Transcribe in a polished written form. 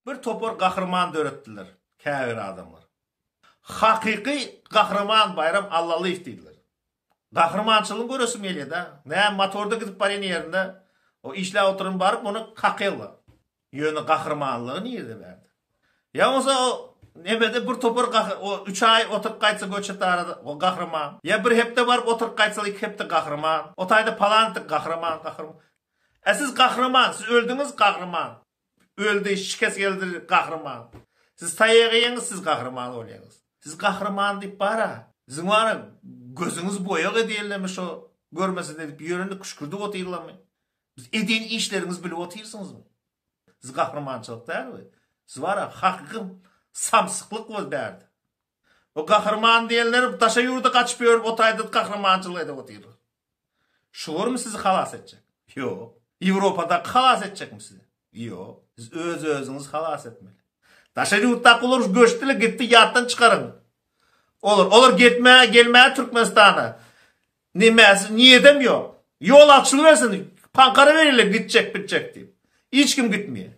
Bir topar gahryman döretdiler käbir adamlar. Hakyky gahryman Baýram Allalyýew diýdiler. Gahrymançylygyny göresim gelýär-dä. Näme motorda gidip barýan ýerinde o işläp oturan baryp ony kakýarlar. Ýöne gahrymanlygy nirde bärde? Ýa bolsa o nemede bir topar gah o üç aý oturyp gaýtsa göçetarada o gahryman. Ýa bir hepde baryp oturyp gaýtsa iki hepde gahryman. O taýda palan gahryman gahryman. Ä siz gahryman, siz öldüňiz gahryman. Öldi, şikes geldi gahryman. Siz taýak iýeňiz, siz gahryman bolýaňyz. Siz gahryman diýip bara. Siziň bara gözüňiz boýag edýänlemi şo görmesin edip ýöreni küşkürdip otyrlamy? Biz edýän işleriňizi bilip otyrsyňyzmy? Siz gahrymançylyk däl bu. Siz bara hakyky samsyklyk bu bärde. O gahryman diýenler daşa ýurda gaçyp ýörüp o taýda gahrymançylyk edip otyrlar. Şularmy sizi halas etjek? Ýok. Ýewropadaky halas etjekmi sizi? Ýok. Siz öz-özüňizi halas etmeli. Daşary ýurtdaky olar göçdüler, gitdi, ýatdan çykaryň. Olar, olar gitmäge, gelmäge Türkmenistana nemäsi, niýedem ýok. Ýol açylybersin, paňkara berirler gitjek, bitjek diýip. Hiç kim gitmeýär.